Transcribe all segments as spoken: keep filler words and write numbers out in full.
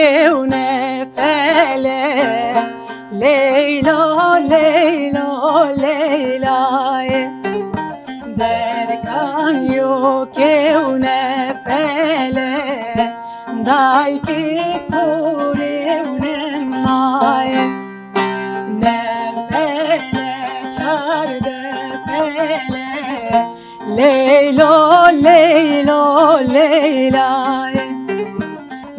Ew nefele, Leyla, Leyla, Leyla e. Derkan yok ew nefele, dayke korê ew nemaye. Nefele çarde pele, Leylo, Leylo, Leyla e.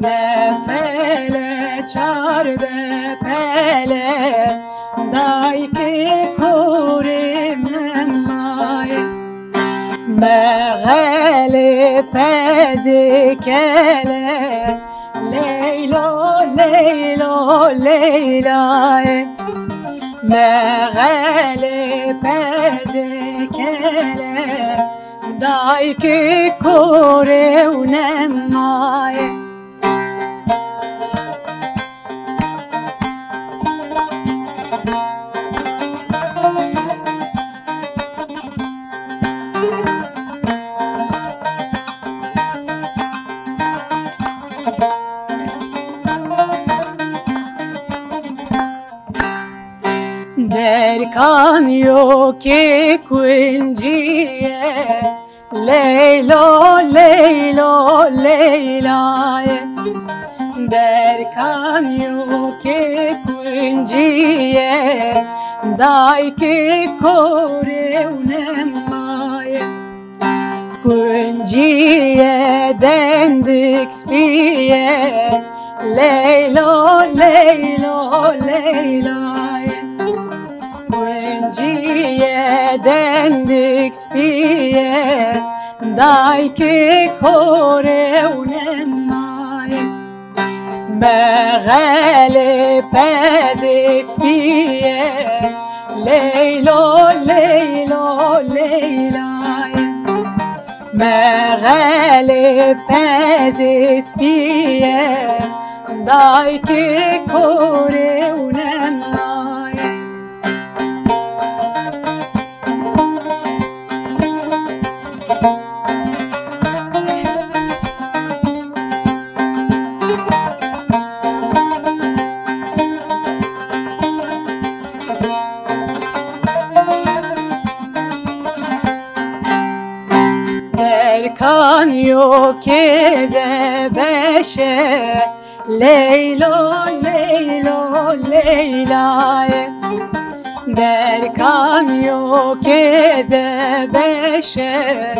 Nefele çarde pele, dayke korê memaye. Mexele pezê kele, Leylo, Leylo, Leyla e. Mexele pezê kele, dayke korê ew nemaye. Derkan yok e kunciye, Leylo, Leylo, Leyla e. Derkan yok e kunciye, dayke korê ew nemaye. Kunciye dendik spiye, Leylo, Leylo, Leyla e. Kunciye dendik spiye, dayke korê ew nemaye. Mexele pezê spiye, Leylo, Leylo, Leyla e. Mexele pezê spiye, dayke korê ew nemaye. Derkan yok e zebeşe, Leylo, Leylo, Leyla e. Derkan yok e zebeşe,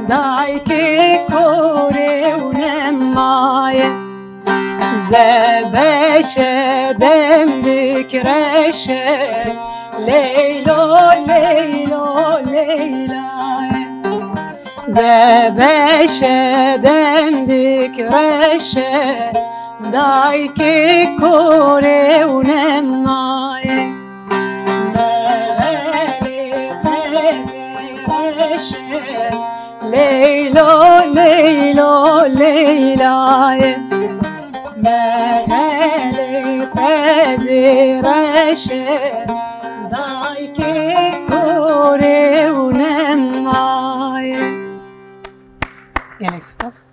dayke korê ew nemaye. Zebeşe dendik reşe, Leylo, Leylo, Leyla e. Zebeşe dendik reşe, dayke korê ew nemaye. Mexele pezê reşe, Leylo, Leylo, Leyla e. Mexele pezê reşe, dayke korê ew nemaye. Gelek spas.